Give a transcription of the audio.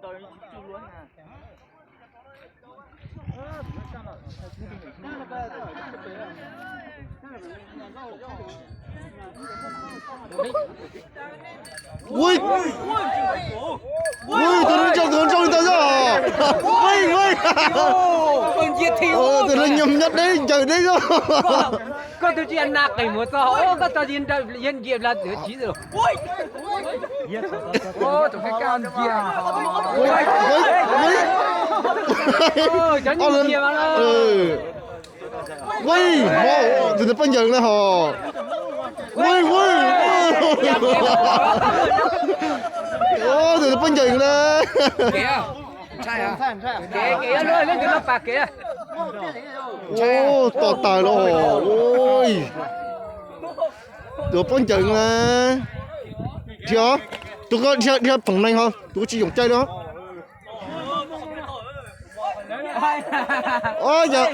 Ui, ui, tus no ntsauj, tus no ntsauj li ntawd xwb. Ui, ui. Tus no nyob nyob deb ncaws deb xwb. Koj twb tsis na qe mus txog, koj txog yeej ncaws yeej nce la tsiv xwb. Tus kab kaj ncia. Cov nyias mas. Ui, tus ntawd poj ncaws na ho. Ui, ui. Tus ntawd poj ncaws na. Ua, to tas los. Ui, tus poj ncaws na. Dhia, tus ko dhia, dhia phoom neeg ho, tus ko tsis yoom caij li. Yog.